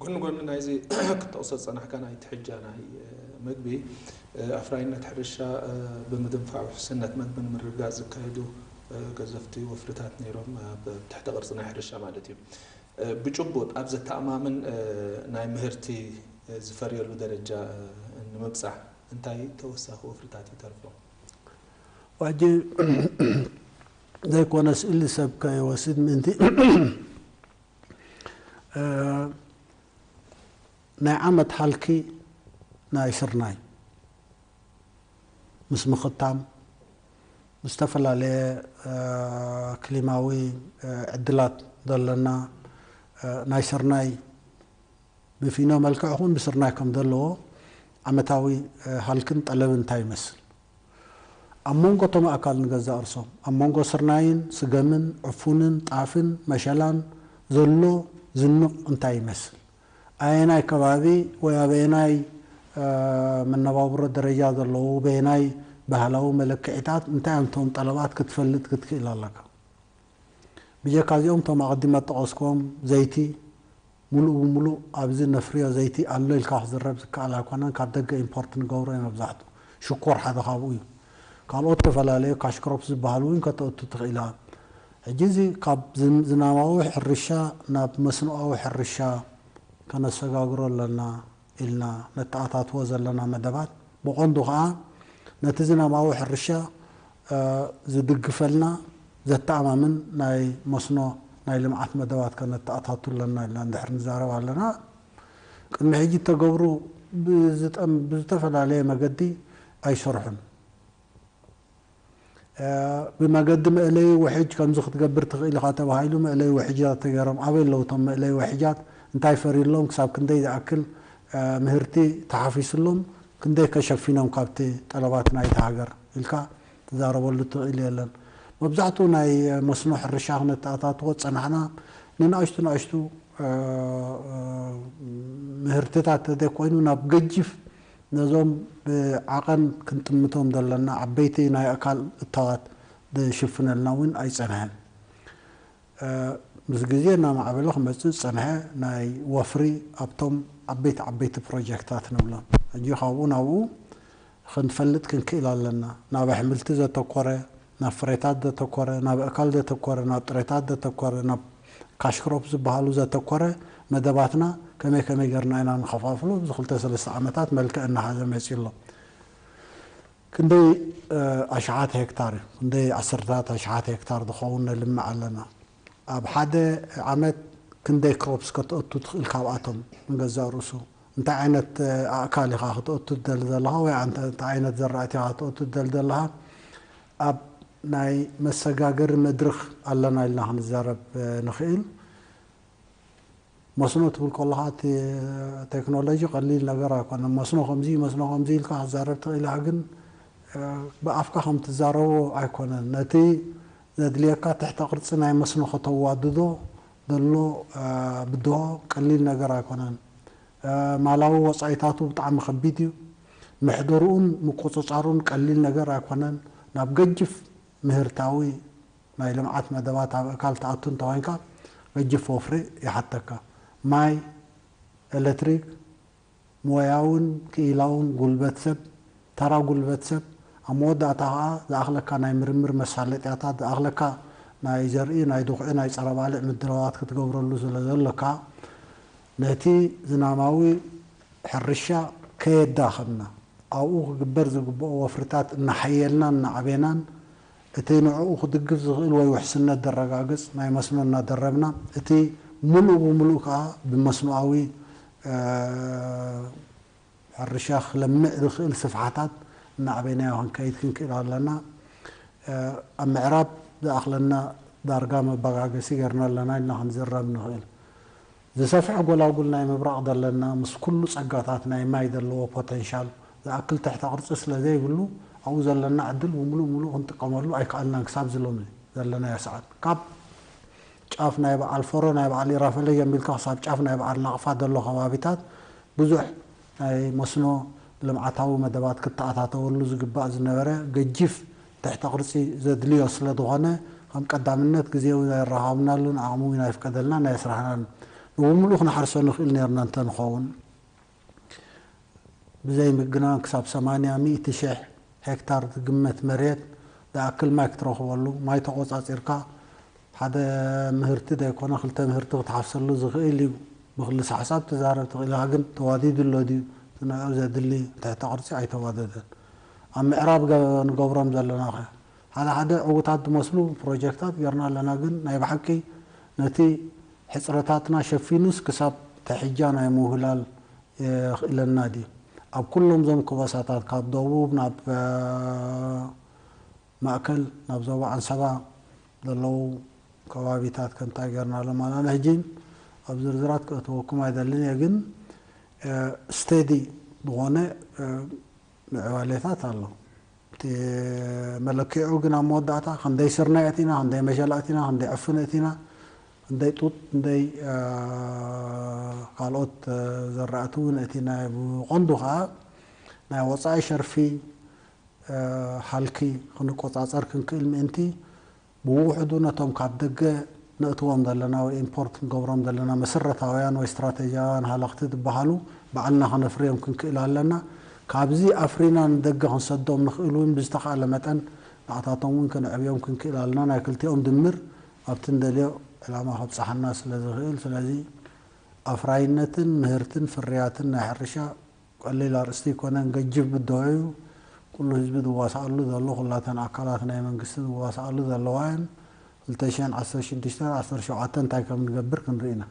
ጎኒ ጎኒ ናይዚ ክትጠቕሶ ዝጸናሕካ ናይ ትሕጃ ናይ መግቢ ኣፍራይነት ሕርሻ ብምድንፋዕ ውሕስነት መግቢ ንምርግጋጽ ዝካየዱ ገዘፍቲ ወፍርታት ነይሮም ኣብ ትሕተ ቅርጺ ናይ ሕርሻ ማለት እዩ። ብጭቡጥ ኣብ ዘተኣማምን ናይ ምህርቲ ዝፈርየሉ ደረጃ ንምብጻሕ እንታይ ተወሳኺ ወፍርታት ይተርፎ? ዋጂ ዘይኮነ ስእሊ ሰብ ከይወስድ ምእንቲ ናይ ዓመት ሃልኪ ናይ ስርናይ ምስ ምኽታም ብዝተፈላለየ ክሊማዊ ዕድላት ዘለና ናይ ስርናይ ብፊኖ መልክዕ ኹን ብስርናይ ከም ዘለዎ ዓመታዊ ሃልክን ጠለብ እንታይ ይመስል? ኣብ መንጎ እቶም ኣእካል ንገዛእ ርሶም ኣብ መንጎ ስርናይን ስገምን ዕፉንን ጣፍን መሸላን ዘሎ ዝንቕ እንታይ ይመስል? ኣየናይ ከባቢ ወይ ኣበየናይ መነባብሮ ደረጃ ዘለዉ በየናይ ባህላዊ መለክዒታት እንታይ እዮም እቶም ጠለባት ክትፈልጥ ክትክእል ኣለካ። ብጀካ እዚኦም እቶም ኣቐዲመ ጠቐስክዎም ዘይቲ ሙሉእ ብሙሉእ ኣብዚ ነፍርዮ ዘይቲ ኣሎ ኢልካ ክዝረብ ዝከኣል ኣይኮነን። ካብ ደገ ኢምፖርት ንገብሮ እዩ መብዛሕቱ። ሽኮር ሓደ ካብኡ እዩ። ካልኦት ዝተፈላለዩ ካሽ ክሮፕስ ዝበሃሉ እውን ከተእቱ ትኽእል ኢኻ። ሕጂ እዚ ካብ ዝናባዊ ሕርሻ ናብ መስኖኣዊ ሕርሻ ከነሰጋግሮ ኣለና ኢልና ነተኣታትዎ ዘለና መደባት ብቐንዱ ከዓ ነቲ ዝናባዊ ሕርሻ ዝድግፈልና ዘተኣማምን ናይ መስኖ ናይ ልምዓት መደባት ከነተኣታቱ ኣለና ኢልና እንድሕር ንዛረብ ኣለና። ቅድሚ ሕጂ እተገብሩ ብዝጠም ብዝተፈላለየ መገዲ ኣይሰርሑን። ብመገዲ መእለይ ውሕጅ ከምዚ ክትገብር ትኽእል ኢኻ ተባሂሉ መእለይ ውሕጃት ተገይሮም ኣበይ ኣለዉ እቶም መእለይ ውሕጃት እንታይ ፈርዩሎም ክሳብ ክንደይ ዝኣክል ምህርቲ ተሓፊስሎም ክንደይ ከሸፊኖም ካብቲ ጠለባት ናይቲ ሃገር ኢልካ ትዛረበሉ ትኽእል የለን። መብዛሕትኡ ናይ መስኖ ሕርሻ ክነተኣታትዎ ዝጸናሕና ንንኣሽቱ ንኣሽቱ ምህርትታት ተዘይኮይኑ ናብ ገጅፍ ነዞም ብዓቐን ክንጥምቶም ዘለና ዓበይቲ ናይ ኣካል እታዋት ዝሽፍነልና እውን ኣይጸንሐን። ምስ ግዜ እናማዕበለ ክመጽእ ዝጸንሐ ናይ ወፍሪ ኣብቶም ዓበይቲ ዓበይቲ ፕሮጀክታት ንብሎም ሕጂ ካብኡ ናብኡ ክንፈልጥ ክንክእል ኣለና። ናብ ኣሕምልቲ ዘተኮረ፣ ናብ ፍሬታት ዘተኮረ፣ ናብ ኣእካል ዘተኮረ፣ ናብ ጥሬታት ዘተኮረ፣ ናብ ካሽ ክሮፕ ዝበሃሉ ዘተኮረ መደባትና ከመይ ከመይ ገርና ኢና ንኸፋፍሎ ኣብዚ ክልተ ሰለስተ ዓመታት መልክዕ እናሓዘ መፂ ኣሎ። ክንደይ ኣሽሓት ሄክታር እዩ፣ ክንደይ ዓሰርታት ኣሽሓት ሄክታር ዝኸውን ነልምዕ ኣለና። ኣብ ሓደ ዓመት ክንደይ ክሮፕስ ከተእቱ ትኽእል ካብኣቶም ንገዛእ ርእሱ እንታይ ዓይነት ኣእካል ኢኻ ክትእቱ ትደሊ ዘለኻ ወይ እንታይ ዓይነት ዘራእቲ ኢኻ ክትእቱ ትደሊ ዘለኻ ኣብ ናይ መሰጋገሪ መድርኽ ኣለና ኢልና ክንዛረብ ንኽእል። መስኖ ትብል ከለኻ እቲ ቴክኖሎጂ ቀሊል ነገር ኣይኮነን። መስኖ ከምዚ መስኖ ከምዚ ኢልካ ክትዛረብ ትኽእል ኢኻ፣ ግን ብኣፍካ ከም ትዛረቦ ኣይኮነን። ነቲ ዘድልየካ ትሕተ ቅርጺ ናይ መስኖ ከተዋድዶ ዘሎ ብድሆ ቀሊል ነገር ኣይኮነን። ማላዊ ወጻኢታቱ ብጣዕሚ ከቢድ እዩ። ምሕደርኡን ምቁጽጻሩን ቀሊል ነገር ኣይኮነን። ናብ ገጅፍ ምህርታዊ ናይ ልምዓት መደባት ኣብ ኣካል ትኣቱ እንተኾይንካ ገጅፍ ወፍሪ ይሓተካ። ማይ፣ ኤሌክትሪክ፣ ሞያውን ክኢላውን ጉልበት ሰብ፣ ተራ ጉልበት ሰብ፣ ኣብ መወዳእታ ከዓ ዝኣኽለካ ናይ ምርምር መሳለጥያታት፣ ዝኣኽለካ ናይ ዘርኢ፣ ናይ ድኹዒ፣ ናይ ጸረ ባልዕ ምድላዋት ክትገብረሉ ስለ ዘሎካ ነቲ ዝናማዊ ሕርሻ ከየዳኸምና ኣብኡ ክግበር ዝግብኦ ወፍርታት እናሓየልናን እናዕቤናን እቲ ንዕኡ ክድግፍ ዝኽእል ወይ ውሕስነት ዘረጋግጽ ናይ መስኖ እናደረብና እቲ ምሉእ ብምሉእ ከዓ ብመስኖኣዊ ሕርሻ ክለምዕ ዝኽእል ስፍሓታት እናዕበናዮ ክንከይድ ክንክእል ኣለና። ኣብ ምዕራብ ዝኣኽለና ዳርጋ መበጋገሲ ገርና ኣለና ኢልና ክንዝረብ ንኽእል። ዝሰፍሐ ጎላጉል ናይ ምብራቕ ዘለና ምስ ኩሉ ጸጋታት ናይ ማይ ዘለዎ ፖተንሻል ዝኣክል ትሕተ ቅርጺ ስለ ዘይብሉ ኣብኡ ዘለና ዕድል ብምሉእ ምሉእ ክንጥቀመሉ ኣይከኣልናን ክሳብ ዝሎሚ ዘለናዮ ሰዓት ካብ ጫፍ ናይ በዓል ፎሮ ናይ በዓል ኢራፈለ ጀሚርካ ክሳብ ጫፍ ናይ በዓል ናቕፋ ዘሎ ከባቢታት ብዙሕ ናይ መስኖ ልምዓታዊ መደባት ክተኣታተወሉ ዝግባእ ዝነበረ ገጂፍ ትሕተ ቅርጺ ዘድልዮ ስለ ዝኾነ ከም ቀዳምነት ግዜ እውን ኣይረኻብናሉን ዓቕሚ እውን ኣይፍቀደልናን ኣየስራሕናን። ብምሉእ ክንሓርሶ ንኽእል ነርና እንተንኸውን፣ ብዘይ ምግናን ክሳብ ሰማንያ ሚእቲ ሽሕ ሄክታር ዝግመት መሬት ዝኣክል ማይ ክትረኽበሉ፣ ማይ ተቖጻጺርካ ሓደ ምህርቲ ዘይኮነ ክልተ ምህርቲ ክትሓፍሰሉ ዝኽእል እዩ። ብክልሰ ሓሳብ ትዛረብ ትኽእል ኢኻ፣ ግን ተዋዲዱ ኣሎ ድዩ? እቲ ንዕኡ ዘድሊ ትሕተ ቅርጺ ኣይተዋደደን። ኣብ ምዕራብ ገ-፣ ንገብሮም ዘለና ኸ ሓደ ሓደ ዕዉታት ዝመስሉ ፕሮጀክታት ጌርና ኣለና፣ ግን ናይ ብሓቂ ነቲ ሕጽረታትና ሸፊኑስ ክሳብ ተሕጃ ናይ ምውህላል የኽእለና ድዩ? ኣብ ኩሎም ዞም ከበሳታት ካብ ደቡብ ናብ፣ እ፣ ማእከል፣ ናብ ዞባ ዓንሰባ ዘለዉ ከባቢታት ከ እንታይ ጌርናሎም ኣለና? ሕጂ ኣብ ዝርዝራት ከእትወኩም ኣይደልን እየ፣ ግን፣ እ፣ ስተዲ ዝኾነ፣ እ፣ ምዕባሌታት ኣሎ። እቲ መለክዒኡ ግን ኣብ መወዳእታ ክንደይ ስርናይ ኣእቲና፣ ክንደይ መሸላ ኣእቲና፣ ክንደይ ዕፉን ኣእቲና፣ ክንደይ ጡጥ፣ ክንደይ፣ እ፣ ካልኦት፣ እ፣ ዘራእቲ እውን ኣእቲና። ብቐንዱ ኸኣ ናይ ወጻኢ ሸርፊ፣ እ፣ ሃልኪ ክንቆጻጸር ክንክእል ምእንቲ፣ ብውሕዱ ነቶም ካብ ደገ ነእትዎም ዘለና ወይ ኢምፖርት ንገብሮም ዘለና መሰረታውያን ወይ ስትራቴጂያውያን ሃለኽቲ ዝበሃሉ ባዕልና ከነፍርዮም ክንክእል ኣለና። ካብዚ ኣፍሪና ንደገ ክንሰዶም ንኽእል እውን ብዝተኻእለ መጠን ንዓታቶም እውን ከነዕብዮም ክንክእል ኣለና። ናይ ክልቲኦም ድምር ኣብቲ እንደልዮ ዕላማ ከብጽሓና ስለ ዝኽእል፣ ስለዚ ኣፍራይነትን ምህርትን ፍርያትን ናይ ሕርሻ ቀሊል ኣርእስቲ ኣይኮነን፣ ገጅፍ ብድሆ እዩ። ኩሉ ህዝቢ ዝዋሳኣሉ ዘሎ፣ ኩላተን ኣካላት ናይ መንግስቲ ዝዋሳኣሉ ዘለዋ እየን። ክልተ ሽሕን ዓሰርተ ሽዱሽተን ዓሰርተ ሸውዓተን እንታይ ከም ንገብር ክንርኢ ኢና።